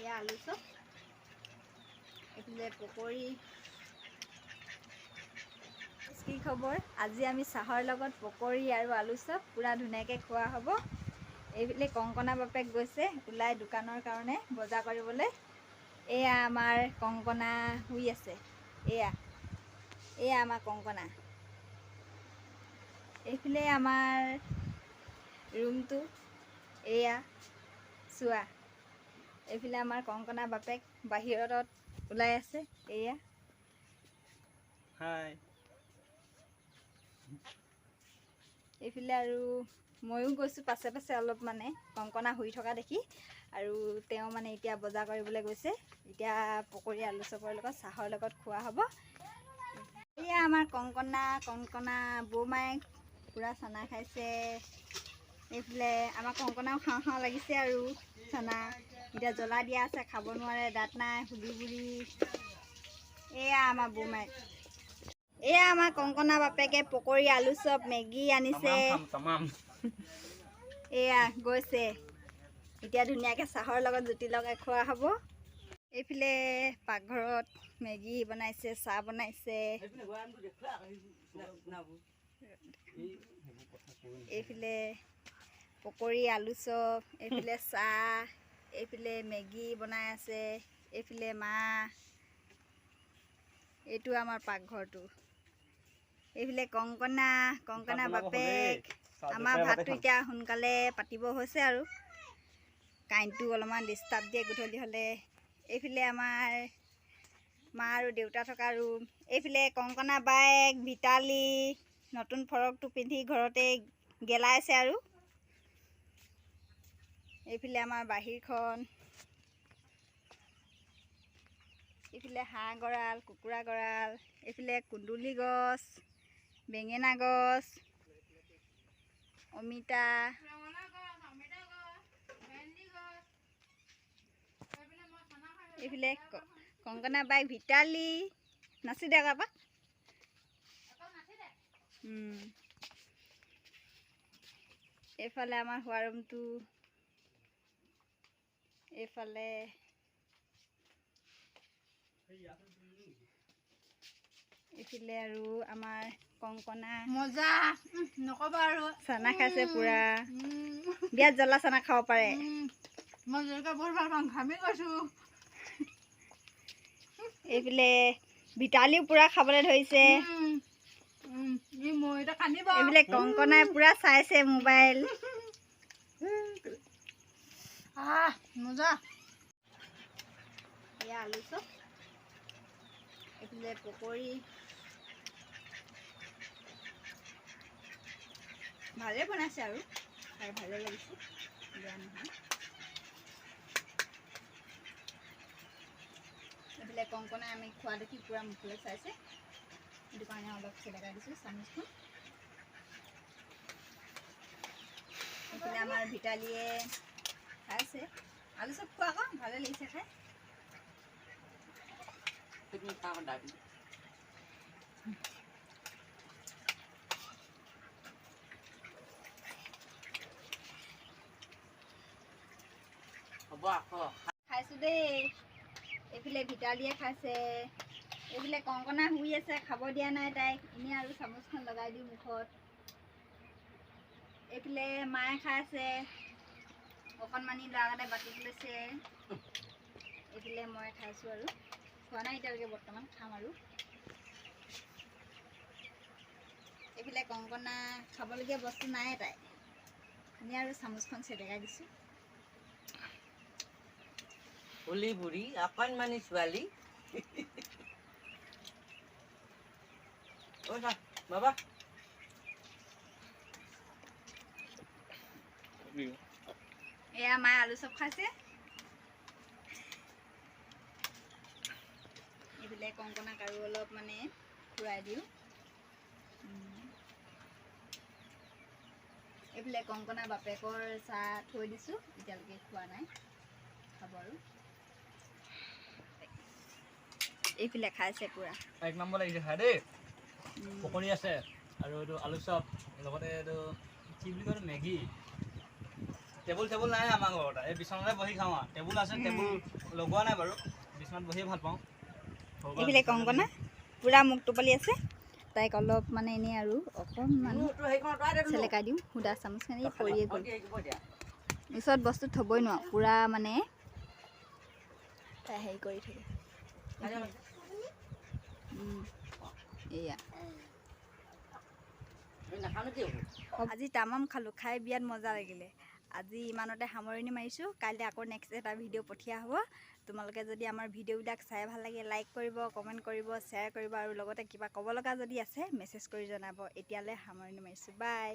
এয়া আলু চপ, এইফালে পকৰি। কি খবৰ? আজি আমি চাহৰ লগত পকৰি আৰু আলু চপ পূৰা ধুনীয়াকৈ খোৱা হ'ব। এইফালে কংকনা বাপেক গৈছে ওলাই দোকানৰ কাৰণে বজাৰ কৰিবলৈ। এয়া আমাৰ কংকনা শুই আছে। এয়া এয়া আমাৰ কংকনা। এইফালে আমাৰ ৰুমটো, এয়া চোৱা। এইফালে আমাৰ কংকনা বাপেক বাহিৰত ওলাই আছে। এয়া হাই। এইফালে আৰু ময়ো গৈছোঁ পাছে পাছে অলপ, মানে কংকনা শুই থকা দেখি। আৰু তেওঁ মানে এতিয়া বজাৰ কৰিবলৈ গৈছে। এতিয়া পকৰি আলু চপৰ লগত চাহৰ লগত খোৱা হ'ব। এয়া আমাৰ কংকনা, কংকনা বৌমাই পূৰা চানা খাইছে। এইফালে আমাৰ কংকনাও খাওঁ খাওঁ লাগিছে আৰু চানা। এতিয়া জ্বলা দিয়া আছে, খাব নোৱাৰে, দাঁত নাই, হুলি বুঢ়ী। এয়া আমাৰ বৌমাই। এয়া আমাৰ কংকনা বাপেকে পকৰি আলু চপ মেগী আনিছে। এয়া গৈছে এতিয়া ধুনীয়াকৈ চাহৰ লগত জুতি লগাই খোৱা হ'ব। এইফালে পাকঘৰত মেগী বনাইছে, চাহ বনাইছে। এইফালে পকৰি আলু চপ, এইফালে চাহ, এইফালে মেগী বনাই আছে, এইফালে মা। এইটো আমাৰ পাকঘৰটো। এইফালে কংকনা, কংকনা বাপেক। আমাৰ ভাতটো এতিয়া সোনকালে পাতিব হৈছে আৰু কাৰেণ্টটো অলপমান ডিষ্টাৰ্ব দিয়ে গধূলি হ'লে। এইফালে আমাৰ মা আৰু দেউতা থকা ৰুম। এইফালে কংকনা বায়েক ভিতালী নতুন ফ্ৰকটো পিন্ধি ঘৰতে গেলাইছে আৰু। এইফালে আমাৰ বাহিৰখন। এইফালে হাঁহ গঁৰাল, কুকুৰা গঁৰাল, এইফালে কুন্দুলি গছ, বেঙেনা গছ, অমিতা। এইফালে কংকনা বাইক ভিতালী নাচি দে আকৌ। এইফালে আমাৰ শোৱা ৰুমটো। এইফালে এইফালে আৰু আমাৰ কংকনা মজা নকবা আৰু চানা খাইছে পুৰা। বিয়াত জ্বলা চানা খাব পাৰে। মই জলকীয়া বহুত ভাল পাওঁ, ঘামি গৈছো। এইফালে ভিতালীও পুৰা খাবলৈ ধৰিছে। এইফালে কংকনাই পুৰা চাইছে মোবাইল। মজা। এয়া আলু চপ, এইফালে পকৰি। ভালে বনাইছে আৰু খাই ভালে লাগিছে, বেয়া নহয়। এইফালে কংকনাই আমি খোৱা দেখি পূৰা মুখলৈ চাইছে, সেইটো কাৰণে অলপ চেলেকাই দিছোঁ চামুচখন। এইফালে আমাৰ ভিতালীয়ে খাইছে আলু চপ। খোৱা আকৌ ভালে লাগিছে খাই। খাইছোঁ দেই। এইফালে ভিতালীয়ে খাইছে। এইফালে কংকনা শুই আছে, খাব দিয়া নাই তাইক, এনেই আৰু চামুচখন লগাই দিওঁ মুখত। এইফালে মায়ে খাইছে, অকণমানি ল'ৰা কাৰণে বাতিত লৈছে। এইফালে মই খাইছোঁ আৰু খোৱা নাই এতিয়ালৈকে বৰ্তমান, খাম আৰু। এইফালে কংকনা খাবলগীয়া বস্তু নাই তাই, এনেই আৰু চামুচখন চেলেকাই দিছোঁ। বুঢ়ী বুঢ়ী অকণমানি ছোৱালী। বাবা এয়া মায়ে আলু চপ খাইছে। এইফালে কংকনাক আৰু অলপ মানে খুৱাই দিওঁ। এইফালে কংকনা বাপেকৰ চাহ থৈ দিছোঁ, এতিয়ালৈকে খোৱা নাই, খাব আৰু। এইফালে খাইছে পুৰা। এক নম্বৰ লাগিছে খাই দেই। পকৰি আছে আৰু এইটো আলু চপ, লগতে এইটো কি বুলি কয় মেগী। টেবুল চেবুল নাই আমাৰ ঘৰত, এই বিচনাতে বহি খাওঁ আৰু। টেবুল আছে, টেবুল লগোৱা নাই বাৰু, বিচনাত বহিয়ে ভাল পাওঁ। এইফালে কংকনা পূৰা মুখ টোপালি আছে, তাইক অলপ মানে এনেই আৰু অকণমান চেলেকাই দিওঁ। সুদা চামুচখন এই পৰিয়ে গ'ল, ওচৰত বস্তু থ'বই নোৱাৰোঁ, পূৰা মানে তাই হেৰি কৰি থাকে। এয়া আজি তামাম খালোঁ, খাই বিৰাট মজা লাগিলে। আজি ইমানতে সামৰণি মাৰিছোঁ, কাইলৈ আকৌ নেক্সট এটা ভিডিঅ' পঠিয়া হ'ব। তোমালোকে যদি আমাৰ ভিডিঅ'বিলাক চাই ভাল লাগে লাইক কৰিব, কমেণ্ট কৰিব, শ্বেয়াৰ কৰিব আৰু লগতে কিবা ক'ব লগা যদি আছে মেছেজ কৰি জনাব। এতিয়ালৈ সামৰণি মাৰিছোঁ, বাই।